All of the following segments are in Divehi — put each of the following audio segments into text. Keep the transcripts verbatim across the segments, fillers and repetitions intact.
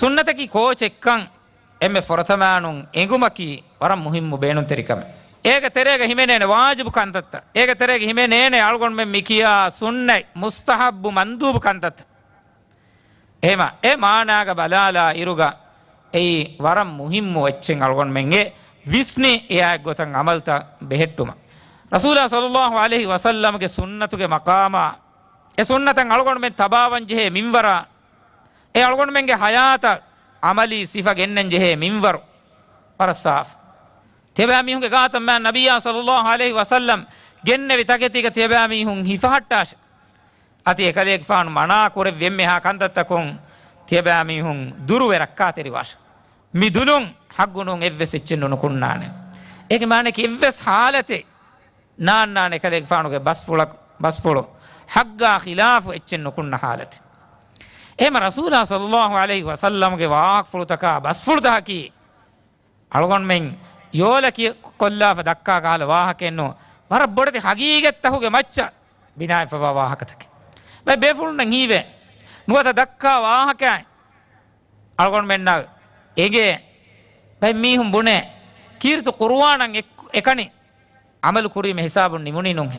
ސުންނަތަކީ ކޯޗެއްކަން އެންމެ ފުރަތަމައިނުން އެނގުމަކީ ވަރަށް މުހިއްމު ބޭނުންތެރި ކަމެއް. އޭގެ ތެރޭގަ ހިމެނޭނެ ވާޖިބު ކަންތައްތައް. އޭގެ ތެރޭގަ ހިމެނޭނެ އަޅުގަނޑުމެން މިކިޔާ ސުންނަތް، މުސްތަހައްބު، މަންދޫބު ކަންތައްތައް. އެހެމަ އެ މާނާގަ ބަލާލާ އިރުގަ އެއީ ވަރަށް މުހިއްމު އެއްޗެއް އަޅުގަނޑުމެންގެ ވިސްނި އެއާއެއްގޮތަށް އަމަލްތައް ބެހެއްޓުމަށް. ރަސޫލާ ޞައްލައްލާހު ޢަލައިހި ވަސައްލަމްގެ ސުންނަތުގެ މަޤާމާ، އެ ސުންނަތަށް އަޅުގަނޑުމެން ތަބާވަން ޖެހޭ މިންވަރާ، އެ އަޅުގަނޑުމެންގެ ޙަޔާތަށް ޢަމަލީ ސިފަ ގެންނަން ޖެހޭ މިންވަރު ވަރަށް ސާފު. ތިޔަބައިމީހުންގެ ގާތަށް މާތް ނަބިއްޔާ ޞައްލައްލާހު ޢަލައިހި ވަސައްލަމް ގެންނެވި ތަކެތީގަ ތިޔަބައިމީހުން ހިފަހައްޓާށެ. އަދި އެކަލޭގެފާނު މަނާ ކުރެއްވި އެންމެހާ ކަންތައްތަކުން ތިޔަބައިމީހުން ދުރުވެ ރައްކާތެރިވާށެ. މި ދުލުން ޙައްޤު ނޫން އެއްވެސް އެއްޗެއް ނުނުކުންނާނެ. އޭގެ މާނައަކީ އެއްވެސް ޙާލަތެއް ނާންނާނެ އެކަލޭގެފާނުގެ ބަސްފުޅަކު، ބަސްފުޅު ޙައްޤާ ޚިލާފު އެއްޗެއް ނުކުންނަ ޙާލަތެއް. އެހެމަ ރަސޫލާ ޞައްލައްލާހު ޢަލައިހި ވަސައްލަމްގެ ވާހަކަފުޅުތަކާ ބަސްފުޅުތަކަކީ އަޅުގަނޑުމެން ޔޯލަކި ކޮށްލާފަ ދައްކާ ކަހަލަ ވާހަކައެއްނު، ވަރަށް ބޮޑެތި ޙަޤީޤަތްތަކުގެ މައްޗަށް ބިނާވެފަވާ ވާހަކަތަކެއް. ބައެއް ބޭފުޅުންނަށް ހީވޭ، ނުވަތަ ދައްކާ ވާހަކައިން އަޅުގަނޑުމެންނަށް އެނގޭ، ބައެއް މީހުން ބުނޭ، ކީރިތި ޤުރުއާނަށް އެކަނި ޢަމަލު ކުރީމަ ހިސާބުން ނިމުނީ ނޫންހޭ.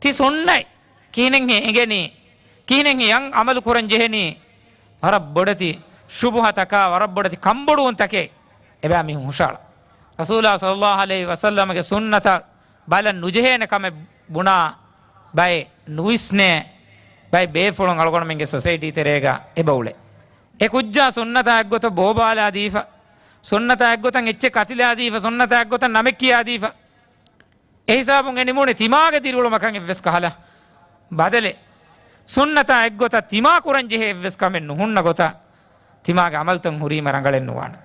ތި ސުންނަތް ކިހިނެއްހޭ އެނގެނީ؟ ކިހިނެއްހޭ އަން ޢަމަލު ކުރަން ޖެހެނީ؟ ވަރަށް ބޮޑެތި ޝުބުހަތަކާ، ވަރަށް ބޮޑެތި ކަންބޮޑުވުންތަކެއް އެބައިމީހުން ހުށައަޅާ. ރަސޫލާ ޞައްލައްލާހު ޢަލައިހި ވަސައްލަމްގެ ސުންނަތަށް ބަލަން ނުޖެހޭނެ ކަމެއް ބުނާ ބައެއް ނުވިސްނޭ ބައެއް ބޭފުޅުން އަޅުގަނޑުމެންގެ ސޮސައިޓީ ތެރޭގަ އެބަ އުޅޭ. އެ ކުއްޖާ ސުންނަތާ އެއްގޮތަށް ބޯބާލާ ދީފަ، ސުންނަތާ އެއްގޮތަށް އެއްޗެއް ކަތިލާ ދީފަ، ސުންނަތާ އެއްގޮތަށް ނަމެއް ކިޔާ ދީފަ. އެހިސާބުން އެ ނިމުނީ ތިމާގެ ދިރިއުޅުމަކަށް އެއްވެސް ކަހަލަ ބަދަލެއް، ސުންނަތާ އެއްގޮތަށް ތިމާ ކުރަން ޖެހޭ އެއްވެސް ކަމެއް ނުހުންނަ ގޮތަށް ތިމާގެ ޢަމަލުތައް ހުރީމަ ރަނގަޅެއް ނުވާނެ.